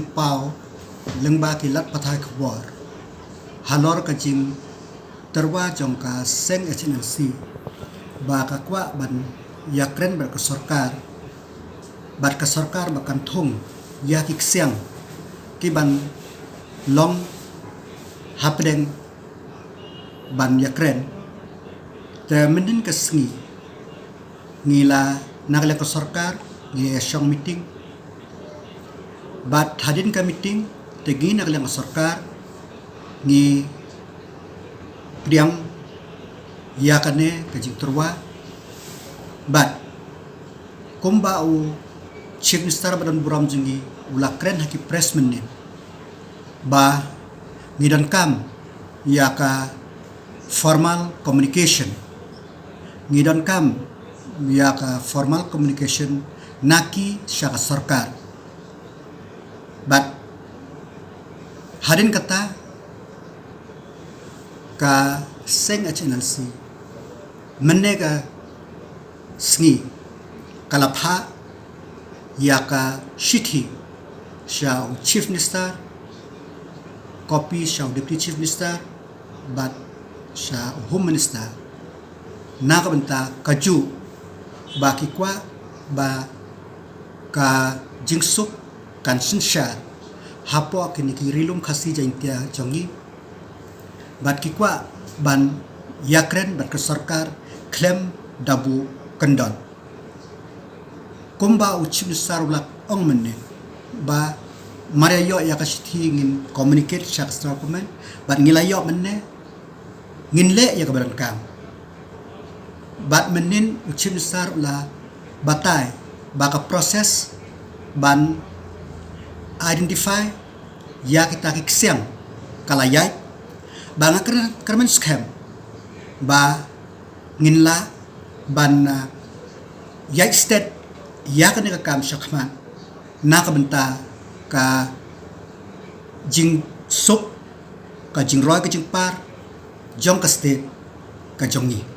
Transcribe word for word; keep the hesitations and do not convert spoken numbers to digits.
Paw lyngba ki lad pathai khubor halor ka jingtyrwa jong ka seng H N L C ba ka kwah ban ïakren bad ka sorkar, bad ka sorkar ba kan thung ïa ki ksiang ki ban long hapdeng ban ïakren. Te mynhynnin ka sngi ngi la, na ka liang ka sorkar ngi ïa shong meeting. Bad hadien ka meeting te ngi na ka liang ka sorkar ngi pdiang ïa kane ka jingtyrwa. Bad kumba u Chief Minister ba don burom jong ngi u la kren ha ki press mynhynnin ba ngi donkam ïa ka formal communication. Ngi donkam ïa ka formal communication na ki sha ka sorkar. Bad hadien kata ka seng H N L C mynne ka sngi ka la phah ïa ka shithi sha u Chief Minister, copy sha u Deputy Chief Minister, bad sha u Home Minister, na ka bynta kajuh ba ki kwah ba ka jingsuk kan synshar hapoh kine ki Ri Lum Khasi Jaiñtia jong ngi. Bad ki kwah ban ïakren bad ka sorkar khlem da buh kyndon. Kumba u Chief Minister u la ong mynne ba mar ïa ïoh ïa ka shithi ngin communicate sha ka Central Government, bad ngi la ïoh mynne, ngin leh ïa kaba donkam. Bad mynhynnin u Chief Minister u la batai ba ka process ban identify ïa kita ki ksiang ka la ïaid, ba nga kyrmen, kyrmen skhem ba ngin lah ban, ah, ïaid stet ïa kane ka kam shakhmat na ka bynta ka jingsuk, ka jingroi, ka jingpar jong ka state ka jong ngi.